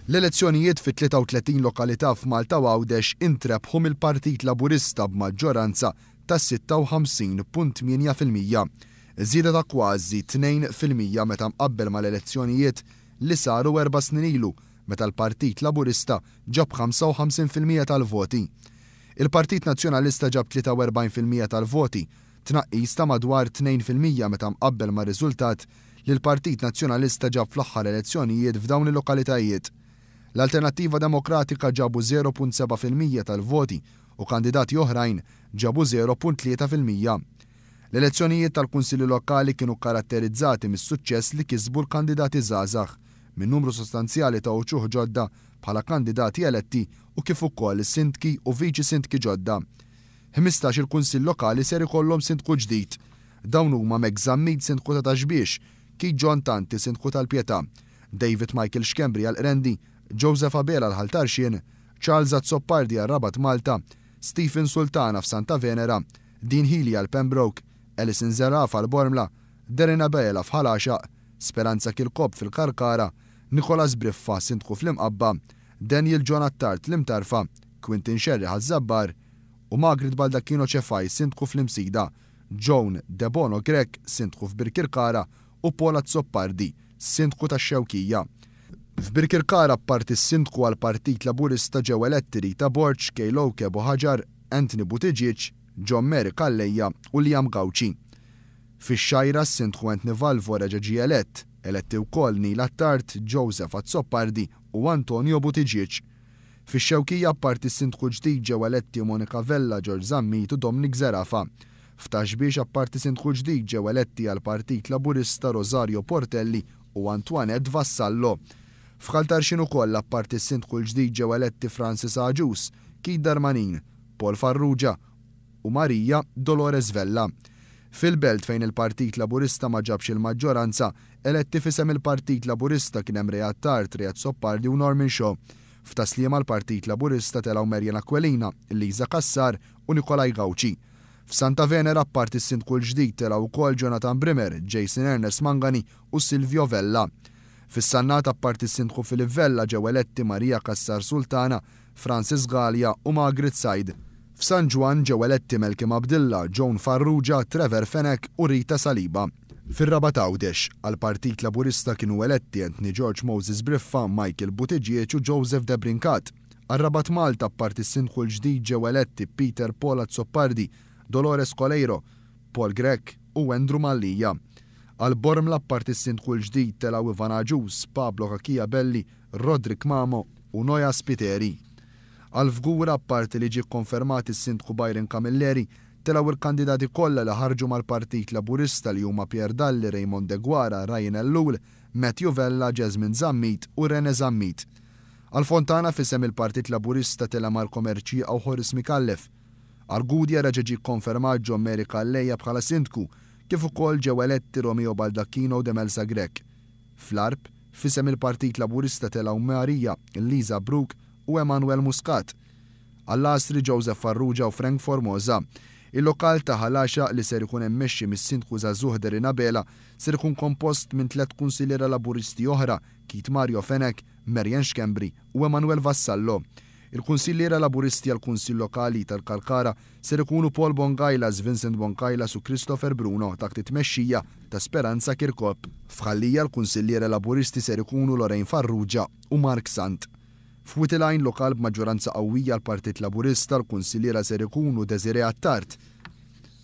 L-elezzjonijiet fi 33 lokalità f'Malta u Għawdex intrebħu mill-Partit Laburista b'maġġoranza ta' 56.8%, żieda ta' kważi 2% meta mqabbel mal-elezzjonijiet li saru erba' snin ilu meta l-Partit Laburista ġab 55% tal-voti. Il-Partit Nazzjonalista ġab 43% tal-voti, tnaqqis ta' madwar 2% meta mqabbel mar-riżultat li l-Partit Nazzjonalista ġab fl-aħħar elezzjonijiet f'dawn il-lokalitajiet. L-Alternattiva Demokratika ġabu 0.7% tal-voti u kandidati oħrajn ġabu 0.3%. L-elezzjonijiet tal-Kunsilli Lokali kienu kkaratterizzati mis-suċċess li kisbu l-kandidati żgħażagħ, minn numru sostanzjali ta' uċuħ ġodda bħala kandidati eletti u kif ukoll sindki u viċi sindki ġodda. 15-il Kunsill Lokali ser ikollhom sindku ġdid. Dawn huma Meg Zammit sindku ta' Ta' Xbiex, Keith John Tanti sindku tal-Pietà, David Michael Schembri għall-Qrendi, Joseph Abela għal Ħal Tarxien, Charles Azzopardi għal Rabat Malta, Stephen Sultana f'Santa Venera, Dean Hili għal Pembroke, Alison Zerafa għal Bormla, Darren Abela f'Ħal Għaxaq, Speranza Kirkop fil-Karkara, Nicholas Briffa sindku fl-Imqabba, Daniel John Attard l-Imtarfa, Quinton Scerri Ħaż-Żabbar u Margaret Baldacchino Cefai sindku fl-Imsida, Joan Debono Grech sindku f'Birkirkara u Paul Azzopardi sindku tax-Xewkija. F'Birkirkara apparti s-sindku għall-Partit Laburista ġew eletti Rita Borg, Kay Buhagiar, Anthony Buttigieg, John Mary Calleja u Liam Gauci. Fix-Xgħajra s-sindku Anthony Valvo reġa' ġie elett, eletti wkoll Neil Attard, Joseph Azzopardi u Antonio Buttigieg. Fix-Xewkija apparti s-sindku ġdid ġew eletti Monica Vella, George Zammit u Dominic Zerafa. F'Ta' Xbiex apparti sindku ġdid ġew eletti għall-Partit Laburista Rosario Portelli u Antoinette Vassallo. F'Ħal Tarxien ukoll apparti s-sindku l-ġdid ġew eletti Francis Agius, Keith Darmanin, Paul Farrugia u Maria Dolores Vella. Fil-Belt fejn il-Partit Laburista ma ġabx il-maġġoranza, eletti f'isem il-Partit Laburista kien hemm Ray Attard, Ray Azzopardi u Norman Shaw. F'Tas-Sliema l-Partit Laburista telgħu Marian Aquilina, Liza Cassar u Nikolai Gauci. F'Santa Venera apparti s-sindku l-ġdid telgħu wkoll Jonathan Brimmer, Jason Ernest Mangani u Silvio Vella. Fis-Sannat apparti s-sindku Philip Vella ġew eletti Maria Cassar Sultana, Francis Galea u Margaret Said. F'San Ġwann ġew eletti Malcolm Abdilla, Joan Farrugia, Trevor Fenech u Rita Saliba. Fir-Rabat Għawdex, għall-Partit Laburista kienu eletti Anthony George Moses Briffa, Michael Buttigieg u Joseph Debrincat. Għar-Rabat Malta apparti s-sindku l-ġdid ġew eletti Peter Paul Azzopardi, Dolores Coleiro, Paul Grech u Andrew Mallia. Għal Bormla apparti s-sindku l-ġdid telgħu Ivan Agius, Pablo Cachia Belli, Roderick Mamo u Noja Spiteri. Għal Fgura apparti li ġie kkonfermat is-sindku Byron Camilleri, telgħu l-kandidati kollha li ħarġu mal-Partit Laburista li huma Pierre Dalli, Raymond Deguara, Ryan Ellul, Matthew Vella, Jasmine Zammit u Rene Zammit. Għal Fontana f'isem il-Partit Laburista tela' Marco Mercieca u Horace Micallef. Għal Gudja reġa' ġie kkonfermat John Mary Calleja bħala sindku, kif ukoll ġew eletti Romeo Baldacchino u Demelza Grech. Fl-Għarb, f'isem il-Partit Laburista telgħu Maria Liza Brook u Emanuel Muscat. Għall-Għasri Joseph Farrugia u Frank Formosa. Il-lokal ta' Ħal Għaxaq li ser ikun immexxi mis-Sindku żagħżugħ Darren Abela ser ikun kompost minn tliet kunsilliera Laburisti oħra, Keith Mario Fenech, Marianne Schembri u Emanuel Vassallo. Il-kunsilliera Laburisti għall-Kunsill Lokali tal-Kalkara ser ikunu Paul Bongailas, Vincent Bongailas u Christopher Bruno taħt it-tmexxija ta' Speranza Kirkop. F'Ħal Lija l-kunsilliera Laburisti ser ikunu Lorraine Farrugia u Mark Sant. F'Wied il-Għajn, lokal b'maġġoranza qawwija għall-Partit Laburista, l-kunsilliera ser ikunu Desiree Attard,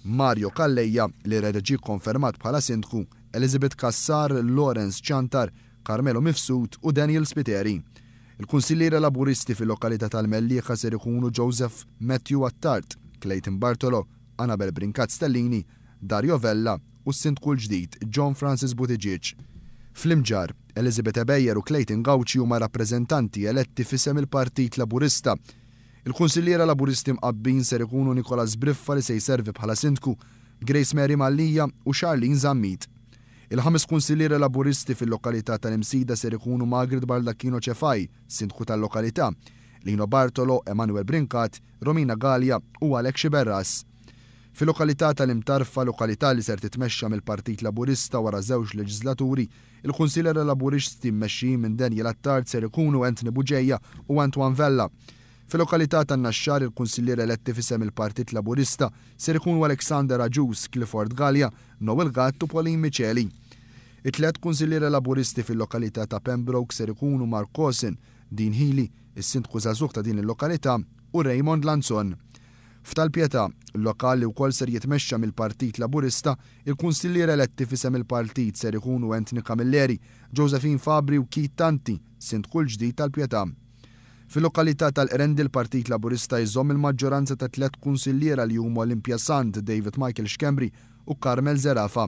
Mario Calleja, li reġa' ġie kkonfermat bħala Sindku, Elizabeth Cassar, Lawrence Ciantar, Carmelo Mifsud u Daniel Spiteri. Il-kunsilliera Laburisti fil-lokalità tal-Mellieħa ser ikunu Joseph Matthew Attard, Clayton Bartolo, Annabel Brincat Stellini, Dario Vella u s-Sindku l-ġdid John Francis Buttigieg. Fl-Imġarr, Elizabeth Ebejer u Clayton Gauci huma rappreżentanti eletti f'isem il-Partit Laburista. Il-kunsilliera Laburisti mqabbin ser ikunu Nicholas Briffa li se jservi bħala Sindku, Grace Mary Mallia u Charlene Zammit. Il-ħames kunsilliera Laburisti fil-lokalità tal-Imsida ser ikunu Margaret Baldacchino Cefai, Sindku tal-lokalità, Lino Bartolo, Emanuel Brincat, Romina Galea u Alex Sciberras. Fil-lokalità tal-Imtarfa, lokalità li ser titmexxa mill-Partit Laburista wara żewġ leġislaturi, il-Kunsilliera Laburisti mmexxijin minn Daniel Attard ser ikunu Anthony Bugeja u Antoine Vella. Fil-lokalità tan-Naxxar, il-Kunsilliera eletti f'isem il-Partit Laburista ser ikunu Alexander Agius, Clifford Galea, Noel Gatt u Pauline Miceli. It-tlett Kunsilliera Laburisti fil-lokalità ta' Pembroke ser ikunu Mark Cawson, Dean Hili, is-Sindku żagħżugħ ta' din il-lokalità, u Raymond Lanzon. F'Tal-Pietà, lokal li wkoll ser jitmexxa mill-Partit Laburista, il-Kunsilliera eletti f'isem il-partit ser ikunu Anthony Camilleri, Josephine Fabri u Keith Tanti, Sindku l-ġdid tal-Pietà. Fil-lokalità tal-Qrendi l-Partit Laburista jżomm il-maġġoranza ta' tlett kunsilliera li huma Olympia Sant, David Michael Schembri u Carmel Zerafa.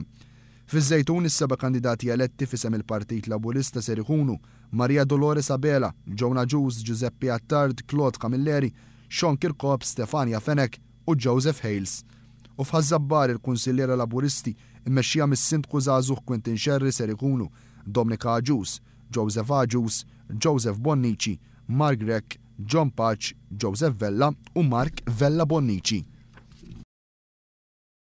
Fiż-Żejtun is-seba' kandidati eletti f'isem il-Partit Laburista ser ikunu Maria Dolores Abela, Joan Agius, Giuseppe Attard, Claude Camilleri, Sean Kirkop, Stefania Fenech u Joseph Hales. U f'Ħaż-Żabbar il-kunsilliera Laburisti mmexxija mis-Sindku żagħżugħ Quinton Scerri ser ikunu Domnica Agius, Joseph Agius, Joseph Bonnici, Mark Grech, John Pace, Joseph Vella u Mark Vella Bonnici.